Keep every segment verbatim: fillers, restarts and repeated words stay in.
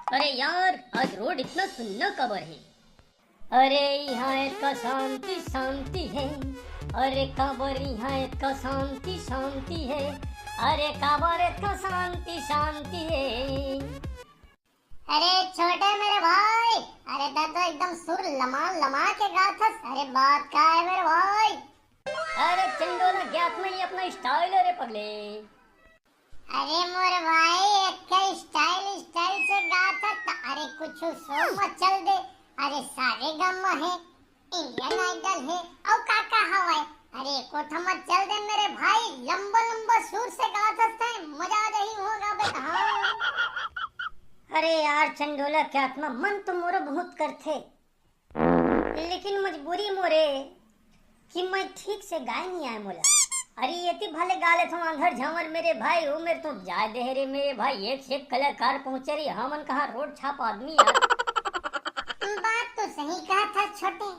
अरे यार, आज रोड इतना सुन्ना काबर हे? अरे इहाँ एतका शांति शांति हे। अरे काबर इहाँ एतका शांति शांति हे? अरे काबर एतका शांति शांति हे? अरे छोटे मेरे भाई, अरे दादा एकदम सुर लमा लमा के गाथस। अरे बात का हे मेरे भाई? अरे चंडोला, गात में ही अपना style हे रे पगले। अरे मोर भाई, एक style style से गाथस। अरे कुछ show मत चल दे। अरे सारे गामा हे, Indian Idol हे, अउ का का हवय? अरे कोठा मत चल दे मेरे भाई, लंबा लंबा सुर से गाथस तैं, मजा आ जाही होगा बे। हाँ। अरे यार चंडोला के आत्मा, मन तो मोरो बहुत करथे, लेकिन मजबूरी मोरे कि मैं ठीक से गाय नहीं आए मोला। अरे एती भले गा लेथव आंधर झांवर मेरे भाई, ओ मेरे तो जाय दे हे रे मेरे भाई, एक से एक कलाकार पहुंचे रही, हमन कहाँ रोड छाप आदमी यार। बात तो सही कहा था छोटे।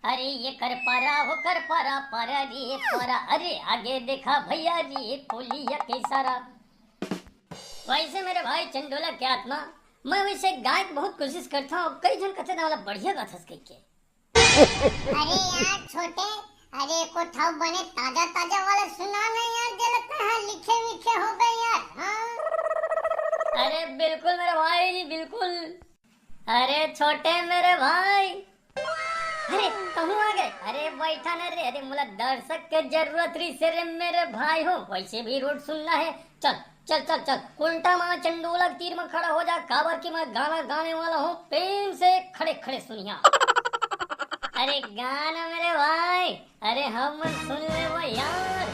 अरे ये कर पारा, हो कर पारा, पारा रे पारा, अरे आगे देखा भैया जी, कोलिया के सारा। वैसे मेरे भाई चंडोला के आत्मा, मैं वैसे गाय के बहुत कोशिश करता हूँ, कई झन कथे वाला बढ़िया गाथस कह के। अरे यार छोटे, अरे को ठाव बने ताजा ताजा वाला सुना ना यार, जे लगता है लिखे विखे हो गए यार। हाँ। अरे बिल्कुल मेरे भाई जी, बिल्कुल। अरे छोटे मेरे भाई, अरे कहूँ आ गए? अरे बैठा ना रे, अरे मोला दर्शक के जरूरत रही से रे मेरे भाई हो, वैसे भी रोड सुनना है। चल चल चल चल, उल्टा माँ चंडोला के तीर में खड़ा हो जा, काबर कि मैं गाना गाने वाला हूँ, प्रेम से खड़े खड़े सुनिया। अरे गाना मेरे भाई, अरे हम सुन ले वो यार।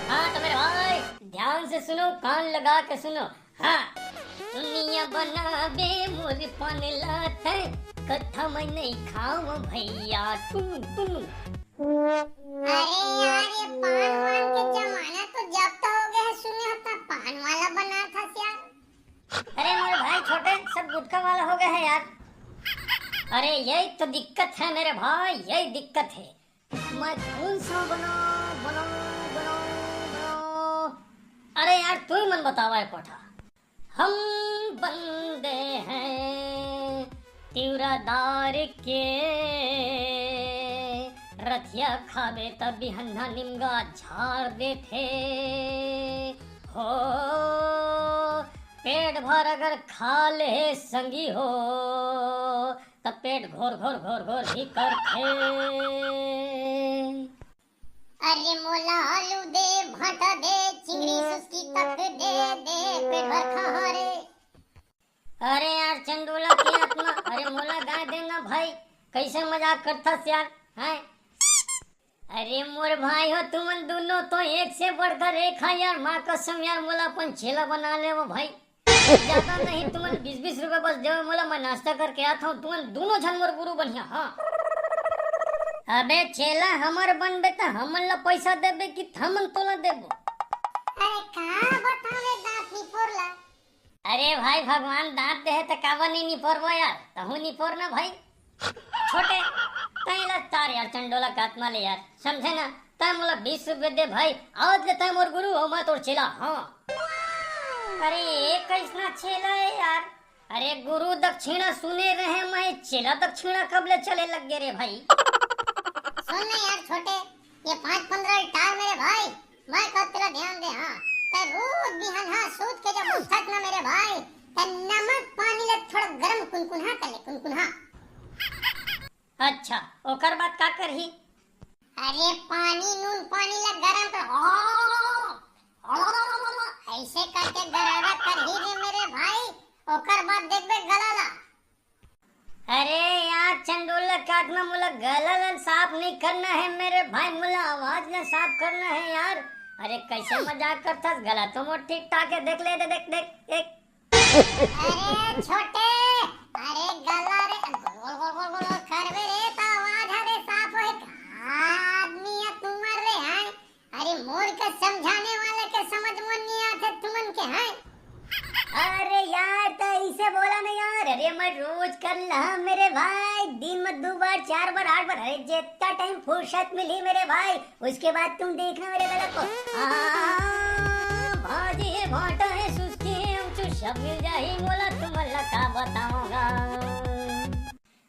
हाँ तो मेरे भाई ध्यान से सुनो, कान लगा के सुनो। हाँ। दुनिया बनाबे मोर पान लाथै, कथा मैं नहीं खाव भैया, टुनु टुनु। अरे यार, ये पान वान के जमाना तो जब तो हो गया है, सुने होता पान वाला बना था यार। अरे मेरे भाई छोटे, सब गुटखा वाला हो गया है यार। अरे यही तो दिक्कत है मेरे भाई, यही दिक्कत है। मैं कौन सा बनाओ, बनाओ, बनाओ, बनाओ? अरे यार, तू ही मन बतावा है कोठा। हम बंदे हैं तिवरादार के, रथिया खाबे त बिहन्ना निमगा झाड़ देथे। हो, पेट भर अगर खा ले संगी हो, त पेट घोर घोर घोर घोर ही करथे। अरे मोला आलू दे, भांटा दे, चिंगड़ी सुस्की तक दे, दे, पेट भर खा रे। अरे यार चंडोला के आत्मा, अरे मोला गाय दे ना भाई, कैसे मजाक करथस यार, हैं? अरे मोर भाई हो, तुमन दोनों तो एक से बढ़कर एक हा यार, माँ कसम यार, मोला अपन चेला बना लेवो भाई। ज्यादा नहीं, तुमन बीस बीस रुपए बस देवो मोला, मैं नाश्ता करके आता हूँ, तुमन दोनों झन मोर गुरु बनिया। हाँ। अबे चेला हमर बनबे त हमन ला पैसा देबे कि हमन तोला देबो? अरे का बतावे दांत निपोर ला। अरे भाई, भगवान दांत दे हे त काबर नहीं निपोरबो यार, तहूँ निपोर ना भाई। छोटे, तैं ला तार यार, चंडोला काटना ले यार, समझे ना? तैं मोला बीस रुपये दे भाई, आज ले तैं मोर गुरु हो, मैं तोर चेला। हाँ। अरे ये कैसना चेला है यार? अरे गुरु दक्षिणा सुने रहे मैं, चेला दक्षिणा कब ले चले लग गए रे भाई? सुन ना यार छोटे, ये पाँच पन्द्रह टार मेरे भाई, मैं कहत तेला ध्यान दे। हाँ, तैं रोज बिहान हाँ सूत के जब उठत ना मेरे भाई, तैं नमक पानी ले थोड़ा गरम कुनकुना कर ले, कुनकुना। अच्छा, ओकर बाद का करही? अरे पानी, नून पानी ला गरम कर, ऐसे करके गरारा करही रे मेरे भाई, ओकर बाद देखबे गला ला। अरे यार चंडोला काटना, मोला गला ला साफ नहीं करना है मेरे भाई, मोला आवाज ला साफ करना है यार। अरे कैसे मजाक करथस, गला तो मोर ठीक ठाक है, देख ले, दे, देख, देख, देख। अरे छोटे, अरे गला रे, गोल गोल गोल गोल गोल करबे रे, त आवाज हरे साफ होए। का आदमी है तुमन रे, हैं? अरे मोर के समझाने वाले के समझ में नहीं आते तुमन के, हैं? अरे यार, त इसे बोला ना यार, अरे मैं रोज कर ला मेरे भाई, दिन में दो बार, चार बार, आठ बार, अरे जितना टाइम फुर्सत मिली मेरे भाई, उसके बाद तुम देखना मेरे गला को। हाँ, भाजी है, भाटा है, सुस्ती है, हम चुस जब मिल जाही मोला तुमन ला का बतावंव गा।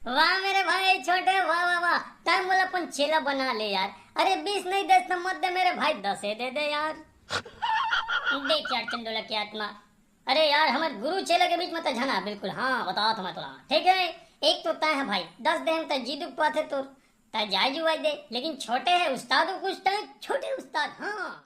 वाह मेरे भाई छोटे, वाह वाह वाह, तैं मोला अपन चेला बना ले यार। अरे बीस नहीं देस त मत दे मेरे भाई, दसे दे दे यार। देख यार चंदोला की आत्मा, अरे यार हमर गुरु चेला के बीच में त झना बिल्कुल, हाँ बतावत हंव मैं तोला, ठीक है। एक तो तैं है भाई, दस दे हम त जिद पाथे तोर, तैं जाय जुवाय दे, लेकिन छोटे है उस्ताद, कुछ तैं छोटे उस्ताद, हाँ।